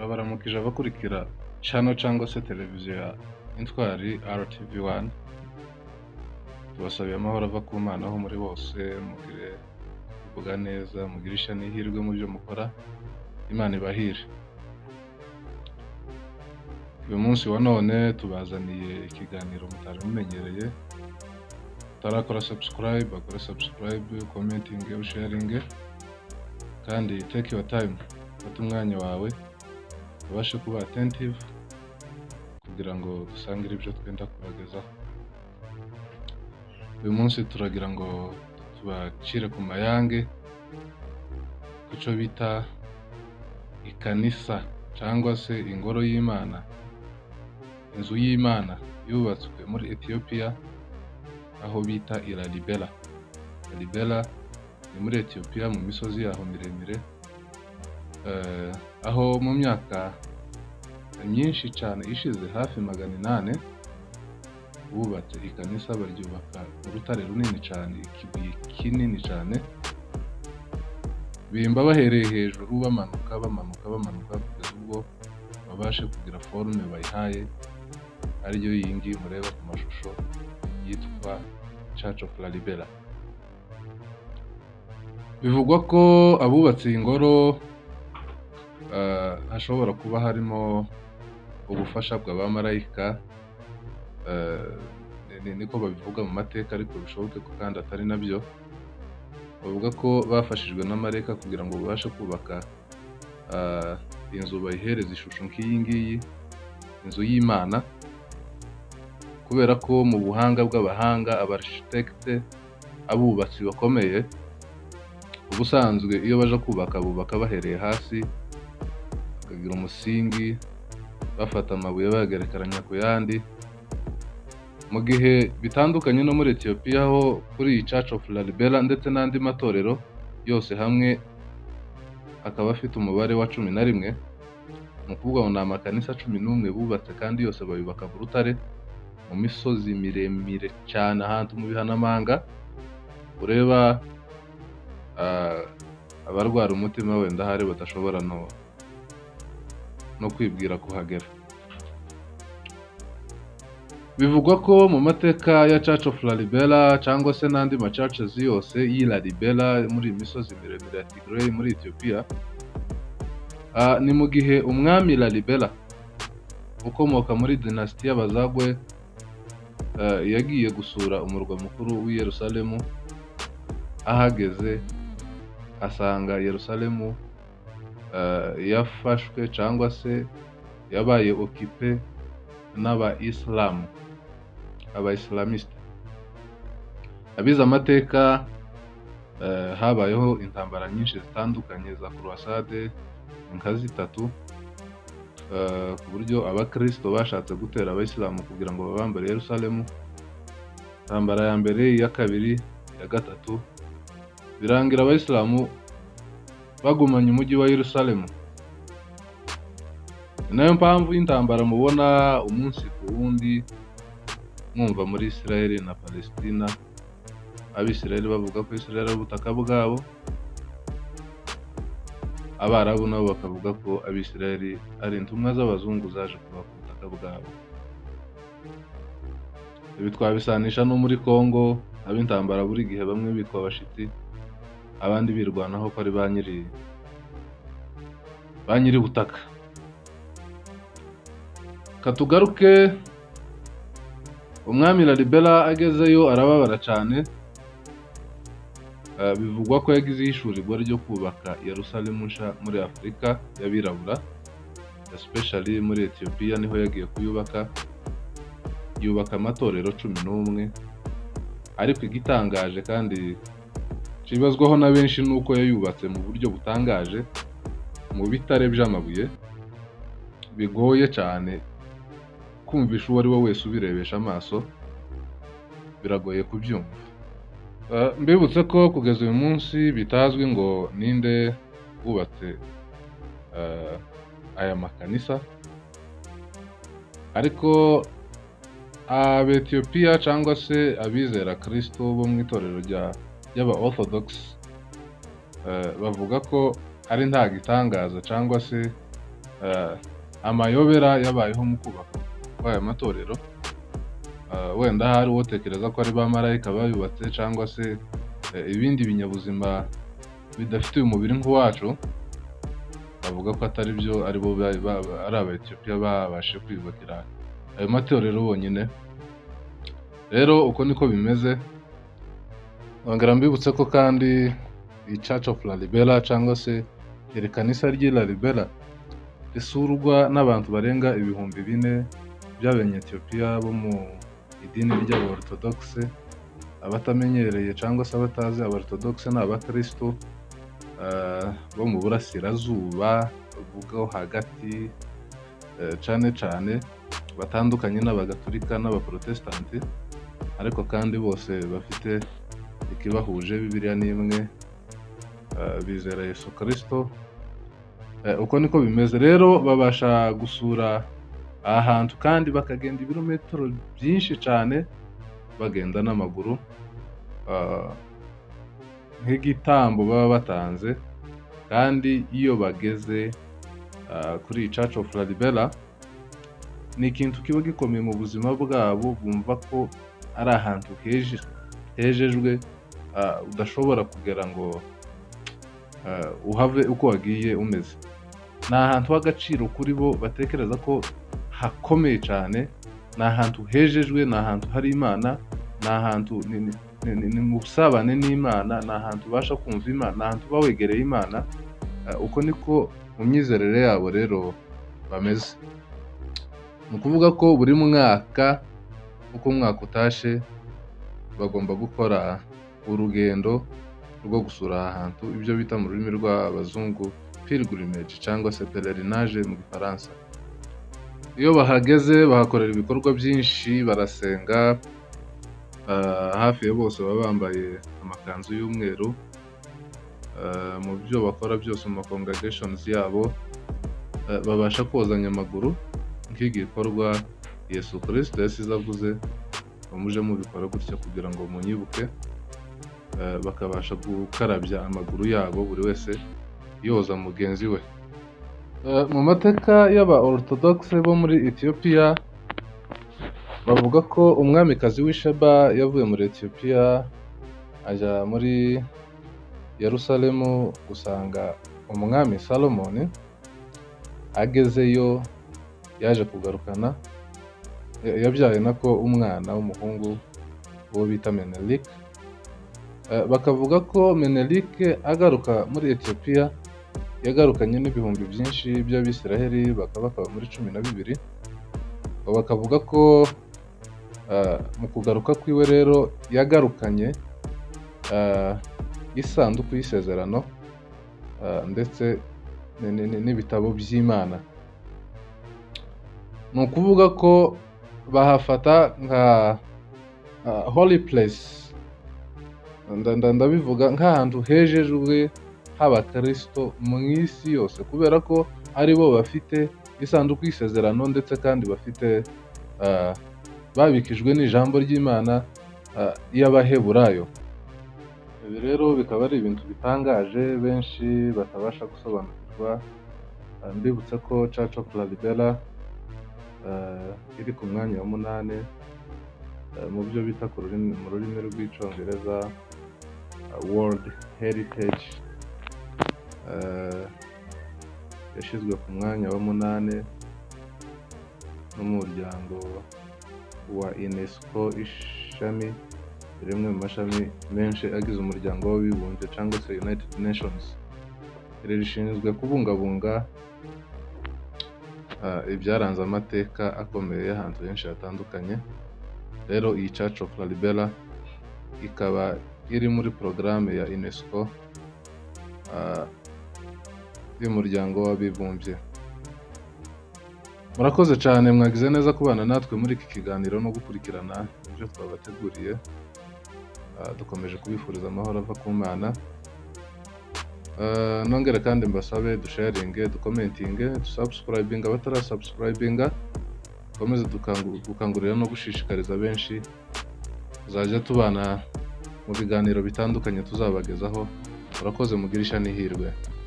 Turabaramukije abakurikira channel cyangwa se televiziyo ya Intwari RTV1. Tubasabiye amahoro ava ku Mana aho muri bose, mugire kuvuga neza, mugire ishya n'ihirwe mu byo mukora, Imana ibahire. Uyu munsi wa none tubazaniye ikiganiro mutari mumenyereye. Utarakora subscribe, akore subscribe, commenting, sharing, kandi take your time, fata umwanya wawe ubashe kuba attentive kugira ngo dusangire ibyo twenda kubagezaho. Uyu munsi turagira ngo tubacire ku mayange ku cyo bita ikanisa cyangwa se ingoro y'Imana, inzu y'Imana yubatswe muri Ethiopia aho bita i Lalibela. Lalibela ni muri Ethiopia mu misozi yaho miremire, aho mu myaka myinshi cyane ishize, hafi 800, bubatse ikanisa, baryubaka mu rutare runini cyane, ikibuye kinini cyane, bimba bahereye hejuru, bamanuka, bamanuka, bamanuka, kugeza ubwo babashe kugira forme bayihaye, ariyo iyi ngiyi mureba ku mashusho yitwa Church of Lalibela. Bivugwa ko abubatse iyi ngoro hashobora kuba harimo ubufasha bw'abamarayika, niko babivuga mu mateka, ariko bishoboke ko kandi atari nabyo. Bavuga ko bafashijwe na marayika kugira ngo babashe kubaka inzu, bayihereza ishusho nk'iyi ngiyi, inzu y'Imana, kubera ko mu buhanga bw'abahanga, aba architecte, abubatsi bakomeye, ubusanzwe iyo baje kubaka bubaka bahereye hasi, bakagira umusingi, bafata amabuye bayagerekeranya ku yandi. Mu gihe bitandukanye no muri Ethiopia, ho kuri iyi Church of Lalibela ndetse n'andi matorero yose hamwe akaba afite umubare wa 11, ni ukuvuga ngo ni amakanisa 11 bubatse, kandi yose bayubaka mu rutare, mu misozi miremire cyane, ahantu mu bihanamanga ureba, abarwara umutima wenda ahari badashobora no kwibwira kuhagera. Bivugwa ko mu mateka ya Church of Lalibela cyangwa se n'andi ma churches yose y'i Lalibela muri iyi misozi miremire ya Tigray muri Ethiopia, ni mu gihe umwami Lalibela ukomoka muri dynasty y'Abazagwe yagiye gusura umurwa mukuru w'i Yerusalemu, ahageze asanga Yerusalemu yafashwe cyangwa se yabaye occupé n'aba Isilamu, aba Islamiste. Abize amateka, habayeho intambara nyinshi zitandukanye za croisade nka zitatu, ku buryo abakristo bashatse gutera abayisilamu kugira ngo babambare Yerusalemu. Intambara ya mbere, iya kabiri, iya gatatu, birangira abayisilamu bagumanye umujyi wa Yerusalemu. Ni nayo mpamvu y'intambara mubona umunsi ku wundi mwumva muri Israel na Palestina, Abisirayeli bavuga ko Israel ari ubutaka bwabo, Abarabu nabo bakavuga ko Abisirayeli ari intumwa z'abazungu zaje kuba ku butaka bwabo. Ibi twabisanisha no muri Congo, haba intambara buri gihe, bamwe bitwa abashitsi, abandi birwanaho ko ari ba nyiri butaka. Katugaruke, umwami Lalibela agezeyo arababara cyane. Bivugwa ko yagize ihishurirwa ryo kubaka Yerusalemu nshya muri Afurika y'abirabura, especially muri Ethiopia niho yagiye kuyubaka, yubaka amatorero 11. Ariko igitangaje kandi kibazwaho na benshi ni uko yayubatse mu buryo butangaje, mu bitare by'amabuye bigoye cyane kumvisha uwo ari we wese ubirebesha amaso, biragoye kubyumva. Mbibutse ko kugeza uyu munsi bitazwi ngo ninde wubatse aya makanisa, ariko Abetiyopiya cyangwa se abizera Kristo bo mu itorero ry'aba Orthodox bavuga ko ari nta gitangaza cyangwa se Amayobera yabayeho mu kubaka kw'aya matorero, wenda hari uwotekereza ko ari ba marayika bayubatse cyangwa se ibindi binyabuzima bidafite uyu mubiri nk'uwacu, bavuga ko atari byo, ari bo ari Aba Etiyopiya babashije kwiyubakira ayo matorero bonyine. Rero uko niko bimeze. Nongera mbibutse ko kandi iyi Church of Lalibela cyangwa se iri kanisa ry'i Lalibela risurwa n'abantu barenga 4000 by'Abanyetiyopiya bo mu idini ry'Abortodogise. Abatamenyereye cyangwa se abatazi, Abortodogise ni abakristo bo mu burasirazuba bwo hagati, cyane cyane batandukanye n'Abagatulika n'Abaprotesitanti, ariko kandi bose bafite ikibahuje, Bibiliya ni imwe, bizera Yesu Kristo. Uko niko bimeze rero. Babasha gusura aha hantu kandi bakagenda ibirometero byinshi cyane bagenda n'amaguru, nk'igitambo baba batanze. Kandi iyo bageze kuri iyi Church of Lalibela, ni ikintu kiba gikomeye mu buzima bwabo. Bumva ko ari ahantu hejejwe, udashobora kugera ngo uhave uko wagiye umeze. Ni ahantu h'agaciro kuri bo, batekereza ko hakomeye cyane. Ni ahantu hejejwe, ni ahantu hari Imana, ni ahantu ni mu busabane n'Imana, ni ahantu ubasha kumva Imana, ni ahantu uba wegereye Imana. Uko niko mu myizerere yabo rero bameze. Ni ukuvuga ko buri mwaka, uko umwaka utashe, bagomba gukora urugendo rwo gusura aha hantu, ibyo bita mu rurimi rw'abazungu pilgrimage cyangwa se pèlerinage mu Gifaransa. Iyo bahageze bahakorera ibikorwa byinshi, barasenga, hafi ya bose baba bambaye amakanzu y'umweru. Mu byo bakora byose, mu ma congregations yabo, babasha kozanya amaguru nk'igikorwa Yesu Kristo yasize avuze ngo muje mubikora gutya kugira ngo munyibuke. Bakabasha gukarabya amaguru yabo, buri wese yoza mugenzi we. Mu mateka y'aba Orthodox bo muri Ethiopia, bavuga ko umwamikazi w'Isheba yavuye muri Ethiopia ajya muri Yerusalemu gusanga umwami Salomoni. Agezeyo yaje kugarukana, yabyaye nako umwana w'umuhungu, uwo bita Menelik. Bakavuga ko Menelik agaruka muri Ethiopia yagarukanye n'ibihumbi byinshi by'Abisiraheli, bakaba muri 12. Bakavuga ko mu kugaruka kwiwe rero yagarukanye isanduku y'isezerano ndetse n'ibitabo by'Imana. Ni ukuvuga ko bahafata nka holy place, ndabivuga nk'ahantu hejejwe h'abakristo mu isi yose, kubera ko ari bo bafite isanduku y'isezerano, ndetse kandi bafite babikijwe n'ijambo ry'Imana y'Abaheburayo. Ibi rero bikaba ari ibintu bitangaje benshi batabasha gusobanukirwa. Mbibutse ko Church of Lalibela iri ku mwanya wa munani mu byo bita mu rurimi rw'Icyongereza World Heritage, yashyizwe ku mwanya wa munani n'umuryango wa UNESCO, ishami rimwe mu mashami menshi agize Umuryango w'Abibumbye cyangwa se United Nations. Iri rishinzwe kubungabunga ibyaranze amateka akomeye y'ahantu henshi hatandukanye. Rero iyi Church of Lalibela ikaba iri muri porogaramu ya UNESCO y'Umuryango w'Abibumbye. Murakoze cyane, mwagize neza kubana natwe muri iki kiganiro no gukurikirana ibyo twabateguriye. Dukomeje kubifuriza amahoro ava ku Mana. Nongere kandi mbasabe dusharinge, ducommentinge, dusubscribinga abatarasubscribinga, dukomeze gukangurira no gushishikariza benshi tuzajya tubana mu biganiro bitandukanye tuzabagezaho. Murakoze, mugire ishya n'ihirwe.